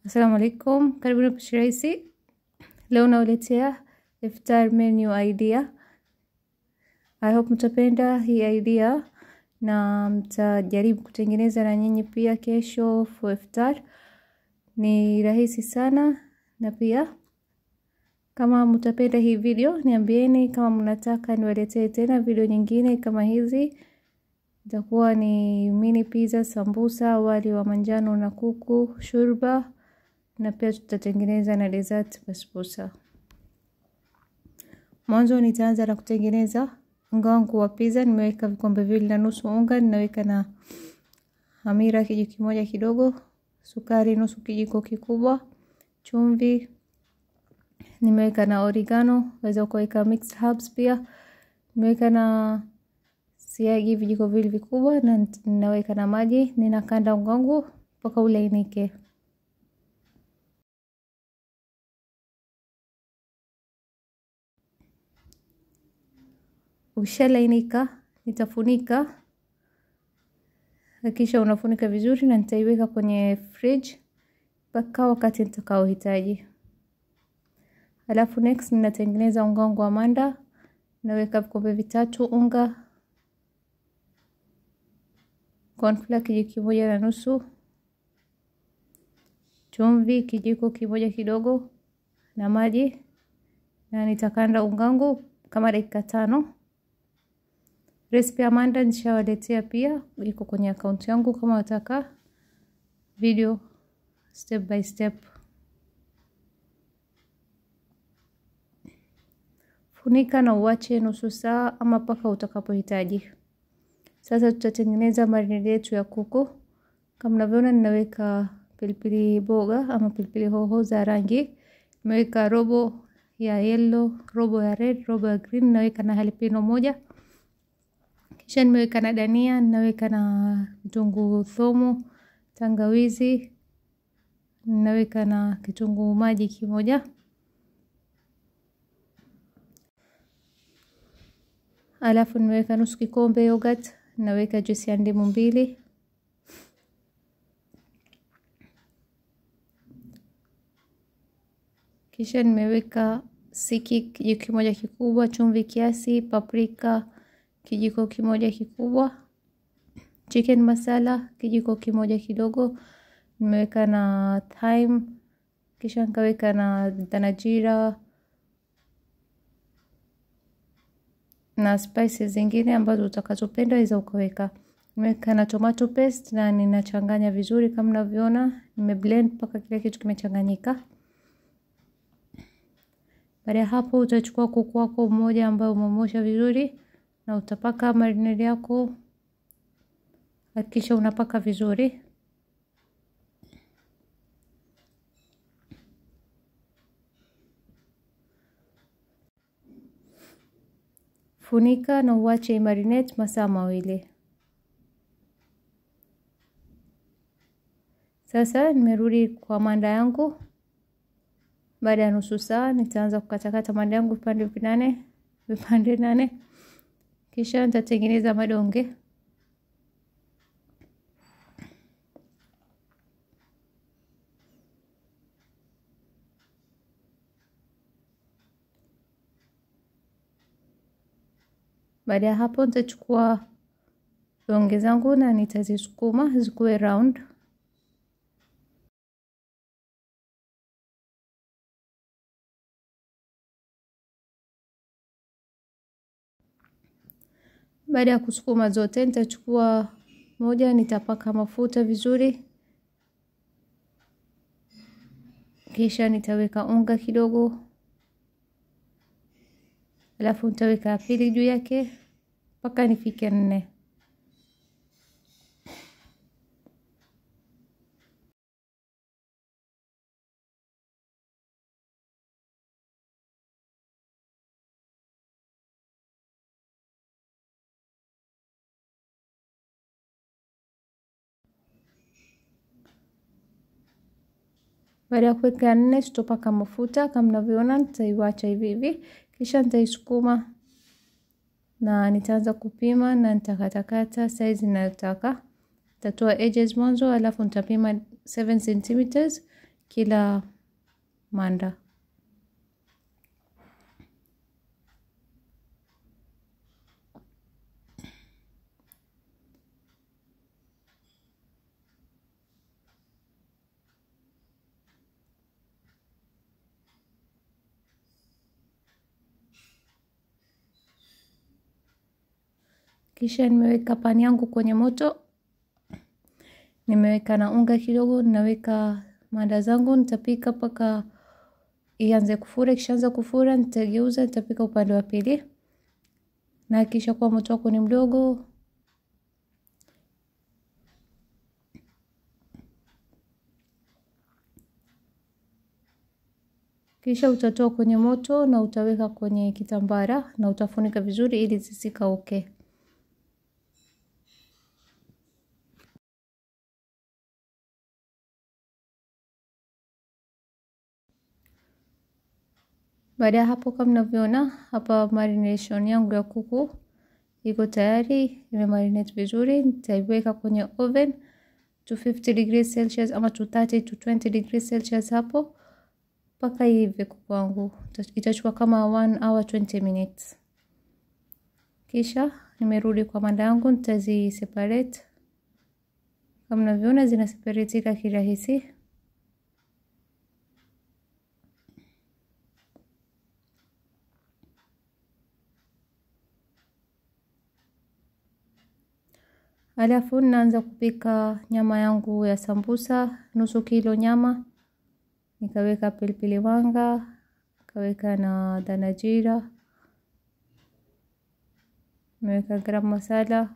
Assalamu alaikum, karibuni Pishi Rahisi. Leo nawaletea iftar menu idea. I hope mtapenda hii idea na mtajaribu kutengeneza na nyinyi pia kesho for iftar. Ni rahisi sana, na pia kama mtapenda hii video niambieni kama mnataka niwaletee tena video nyingine kama hizi. Itakuwa ni mini pizza, sambusa, wali wa manjano na kuku, shurba, na pia tutatengeneza na dessert basbusa. Mwanzo nitaanza na kutengeneza unga wangu wa pizza. Nimeweka vikombe 2.5 unga, ninaweka na hamira kijiko kimoja kidogo, sukari nusu kijiko kikubwa, chumvi, nimeweka na oregano, waweza kuweka mixed herbs pia. Nimeweka na siagi vijiko 2 vikubwa na ninaweka na maji. Ninakanda unga wangu mpaka ulainike. Ukishalainika nitafunika. Hakikisha unafunika vizuri na nitaiweka kwenye fridge mpaka wakati nitakaohitaji. Alafu next ninatengeneza unga wangu wa manda. Naweka vikombe 3 unga, cornflour kijiko 1.5, chumvi kijiko kimoja kidogo na maji, na nitakanda unga wangu kama dakika 5. Recipe ya manda nishawaletea pia, iko kwenye account yangu kama wataka video step by step. Funika na uache nusu saa ama paka utakapohitaji. Sasa tutatengeneza marinade yetu ya kuku. Kama mnavyoona ninaweka pilipili boga ama pilipili hoho za rangi. Nimeweka robo ya yellow, robo ya red, robo ya green, naweka na jalapeno moja. Kisha nimeweka na dania, ninaweka na kitunguu thomu, tangawizi, ninaweka na kitunguu maji kimoja. Alafu nimeweka nusu kikombe yogurt, naweka juisi ya ndimu 2. Kisha nimeweka siki kijiko kimoja kikubwa, chumvi kiasi, paprika kijiko kimoja kikubwa, chicken masala kijiko kimoja kidogo, nimeweka na thyme, kisha nikaweka na danajira na spices zingine ambazo utakazopenda waweza ukaweka. Nimeweka na tomato paste na ninachanganya vizuri kama mnavyoona. Nimeblend mpaka kila kitu kimechanganyika. Baada ya hapo utachukua kuku wako mmoja ambao umemosha vizuri na utapaka marinade yako. Hakikisha unapaka vizuri. Funika na uache marinate masaa 2. Sasa nimerudi kwa manda yangu. Baada ya nusu saa nitaanza kukatakata manda yangu vipande 8. Kisha nitatengeneza madonge. Baada ya hapo nitachukua donge zangu na nitazisukuma zikuwe round. Baada ya kusukuma zote nitachukua moja, nitapaka mafuta vizuri. Kisha nitaweka unga kidogo. Alafu nitaweka pili juu yake mpaka nifike 4. Baada ya kuweka 4 tutapaka mafuta kama mnavyoona. Nitaiacha hivi hivi. Kisha nitaisukuma na nitaanza kupima na nitakatakata size ninayotaka. Nitatoa edges mwanzo alafu nitapima 7 cm kila manda. Kisha nimeweka pani yangu kwenye moto, nimeweka na unga kidogo, ninaweka manda zangu, nitapika mpaka ianze kufura. Kishaanza kufura nitageuza, nitapika upande wa pili, na kisha kwa moto wako ni mdogo. Kisha utatoa kwenye moto na utaweka kwenye kitambara na utafunika vizuri ili zisikauke. Baada ya hapo, kama mnavyoona hapa, marination yangu ya kuku iko tayari, imemarinate vizuri. Nitaiweka kwenye oven 250 degrees Celsius ama 230 to 20 degrees Celsius hapo mpaka iive kuku wangu. Itachukua kama 1 hour 20 minutes. Kisha nimerudi kwa manda yangu, nitazi separate. Kama mnavyoona zina separatika kirahisi. Alafu naanza kupika nyama yangu ya sambusa, nusu kilo nyama. Nikaweka pilipili wanga, nikaweka na danajira, nimeweka garam masala,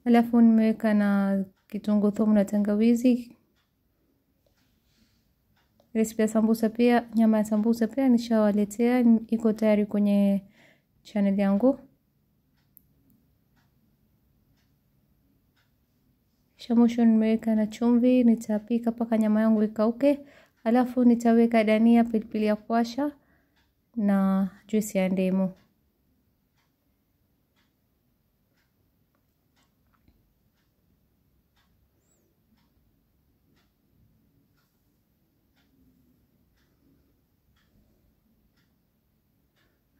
alafu nimeweka na kitunguu thomu na tangawizi. Recipe ya sambusa pia, nyama ya sambusa pia nishawaletea, iko tayari kwenye channel yangu. Kisha mwisho nimeweka na chumvi, nitapika mpaka nyama yangu ikauke. Alafu nitaweka dania, pilipili ya kuasha na juisi ya ndimu.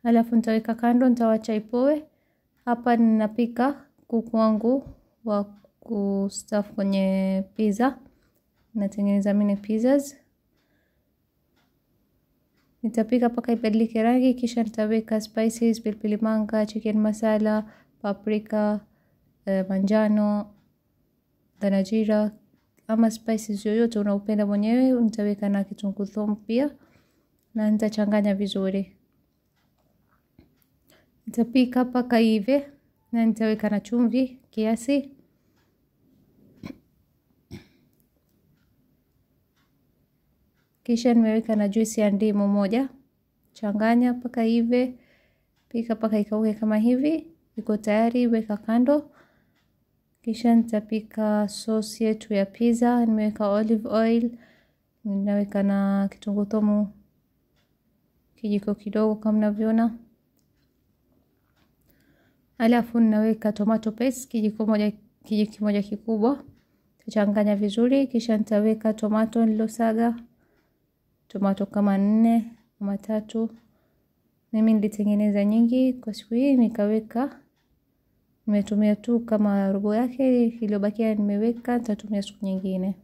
Alafu nitaweka kando, nitawacha ipoe. Hapa ninapika kuku wangu wa kustuff kwenye pizza. Natengeneza mini pizzas. Nitapika mpaka ibadilike rangi, kisha nitaweka spices, pilipili manga, chicken masala, paprika, manjano, danajira ama spices yoyote unaopenda mwenyewe. Nitaweka na kitunguu thomu pia na nitachanganya vizuri. Nitapika mpaka iive na nitaweka na chumvi kiasi. Kisha nimeweka na juisi ya ndimu moja. Changanya mpaka iive, pika mpaka ikauke kama hivi. Iko tayari, weka kando. Kisha nitapika sauce yetu ya pizza. Nimeweka olive oil, ninaweka na kitunguu thomu kijiko kidogo kama mnavyoona. Alafu ninaweka tomato paste kijiko moja kikubwa. Changanya vizuri, kisha nitaweka tomato nilosaga, tomato kama 4 ama 3. Mimi nilitengeneza nyingi kwa siku hii, nikaweka, nimetumia tu kama robo yake, iliyobakia nimeweka, nitatumia siku nyingine.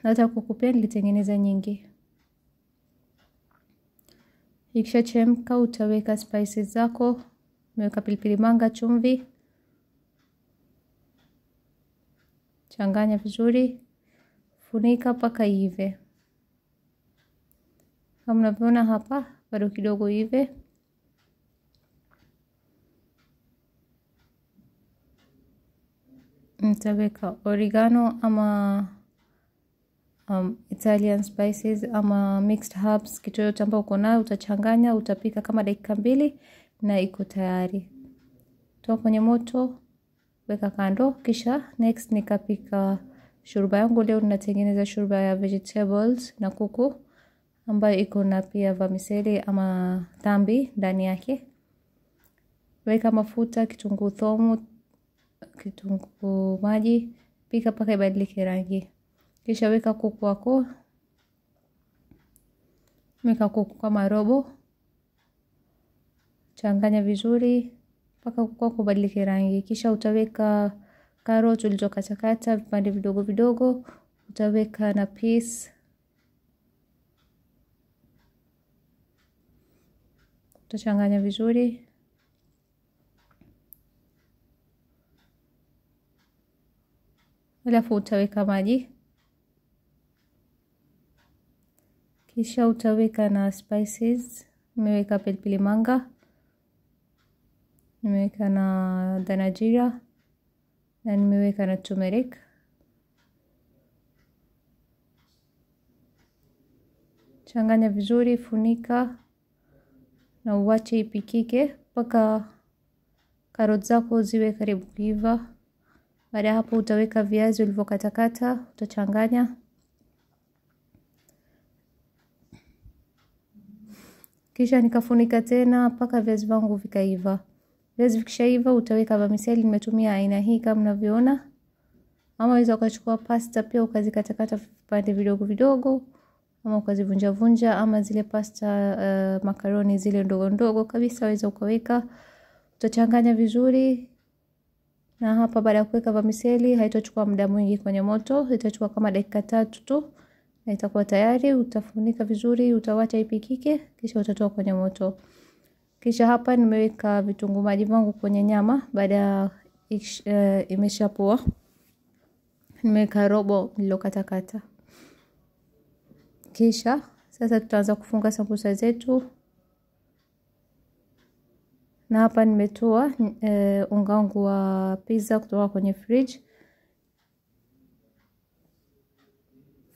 Hata kuku pia nilitengeneza nyingi. Ikishachemka utaweka spices zako. Nimeweka pilipili manga, chumvi. Changanya vizuri, funika mpaka iive. Kama mnavyoona hapa bado kidogo iive. Nitaweka oregano ama Italian spices ama mixed herbs, kitu yote ambayo uko nayo utachanganya, utapika kama dakika 2 na iko tayari. Toa kwenye moto, weka kando. Kisha next nikapika shurba yangu. Leo ninatengeneza shurba ya vegetables na kuku ambayo iko na pia vermicelli ama tambi ndani yake. Weka mafuta, kitunguu thomu, kitunguu maji, pika mpaka ibadilike rangi. Kisha weka kuku wako, weka kuku kama robo, changanya vizuri mpaka kuku wako ubadilike rangi. Kisha utaweka karoti ulizokatakata vipande vidogo vidogo, utaweka na peas, utachanganya vizuri. Alafu utaweka maji, kisha utaweka na spices. Nimeweka pilipili manga, nimeweka na dhanajira na nimeweka na turmeric. Changanya vizuri, funika na uwache ipikike mpaka karoti zako ziwe karibu kuiva. Baada hapo utaweka viazi ulivyokatakata, utachanganya. Kisha nikafunika tena mpaka viazi vangu vikaiva. Viazi vikishaiva utaweka vermicelli. Nimetumia aina hii kama mnavyoona, ama unaweza ukachukua pasta pia ukazikatakata vipande vidogo vidogo, ama ukazivunja vunja, ama zile pasta makaroni zile ndogo ndogo kabisa waweza ukaweka. Utachanganya vizuri. Na hapa baada ya kuweka vermicelli haitachukua muda mwingi kwenye moto, itachukua kama dakika 3 tu na itakuwa tayari. Utafunika vizuri, utawacha ipikike, kisha utatoa kwenye moto. Kisha hapa nimeweka vitunguu maji vangu kwenye nyama baada ya imeshapoa. Nimeweka robo nililokatakata. Kisha sasa tutaanza kufunga sambusa zetu. Na hapa nimetoa unga wangu wa pizza kutoka kwenye fridge.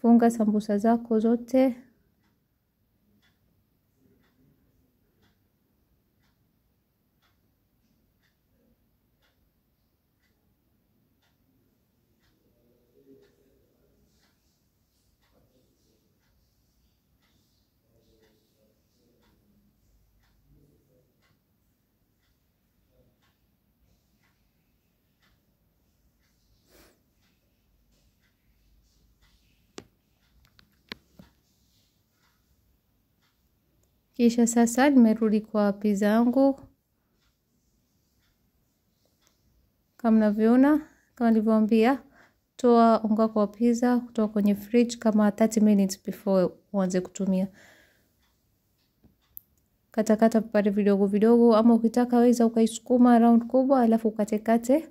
Funga sambusa zako zote. Kisha sasa nimerudi kwa pizza yangu. Kama mnavyoona, kama nilivyowaambia, toa unga kwa pizza kutoka kwenye fridge kama 30 minutes before uanze kutumia. Katakata vipande vidogo vidogo, ama ukitaka weza ukaisukuma round kubwa alafu ukatekate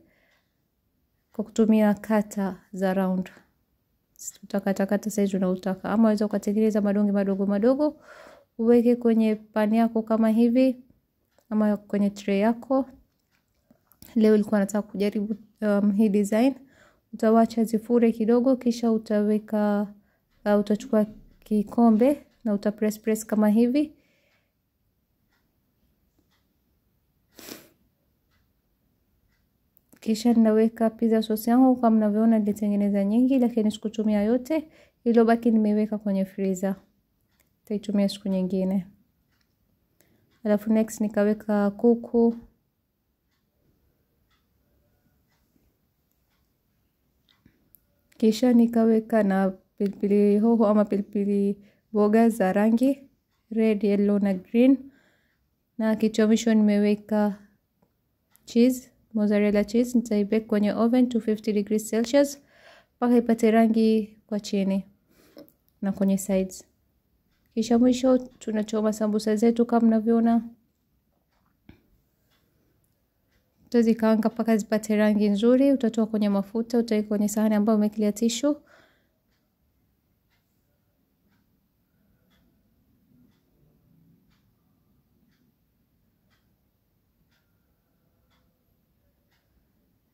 kwa kutumia kata za round. Utakatakata size unaotaka, ama weza ukatengeneza madonge madogo madogo uweke kwenye pani yako kama hivi, ama kwenye tray yako. Leo nilikuwa nataka kujaribu hii design. Utawacha zifure kidogo, kisha utaweka utachukua kikombe na uta press kama hivi. Kisha ninaweka pizza sauce yangu. Kama mnavyoona nilitengeneza nyingi, lakini sikutumia yote. Iliyobaki nimeiweka kwenye freezer, nitaitumia siku nyingine. Alafu next nikaweka kuku. Kisha nikaweka na pilipili hoho ama pilipili boga za rangi red, yellow na green. Na kichomsho nimeweka cheese, mozzarella cheese. Nitaibake kwenye oven 250 degrees Celsius mpaka ipate rangi kwa chini na kwenye sides. Kisha mwisho tunachoma sambusa zetu kama mnavyoona. Utazikaanga mpaka zipate rangi nzuri. Utatoa kwenye mafuta, utaweka kwenye sahani ambayo umewekelea tissue.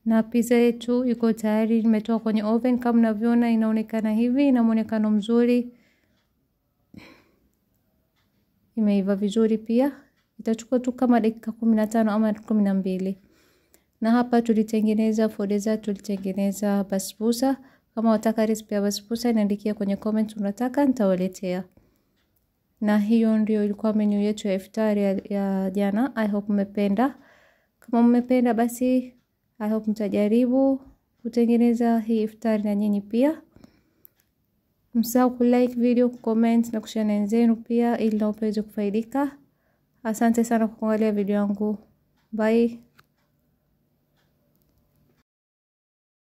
Na pizza yetu iko tayari, nimetoa kwenye oven kama mnavyoona, inaonekana hivi, ina muonekano mzuri. Imeiva vizuri pia. Itachukua tu kama dakika 15 ama 12. Na hapa tulitengeneza for dessert, tulitengeneza basbusa. Kama unataka recipe ya basbusa niandikie kwenye comment unataka, nitawaletea. Na hiyo ndio ilikuwa menu yetu ya iftari ya jana. I hope mmependa. Kama mmependa basi I hope mtajaribu kutengeneza hii iftari na nyinyi pia. Msahau kulike video, kucomment na kushare na wenzenu pia ili nao waweze kufaidika. Asante sana kwa kuangalia video yangu. Bye.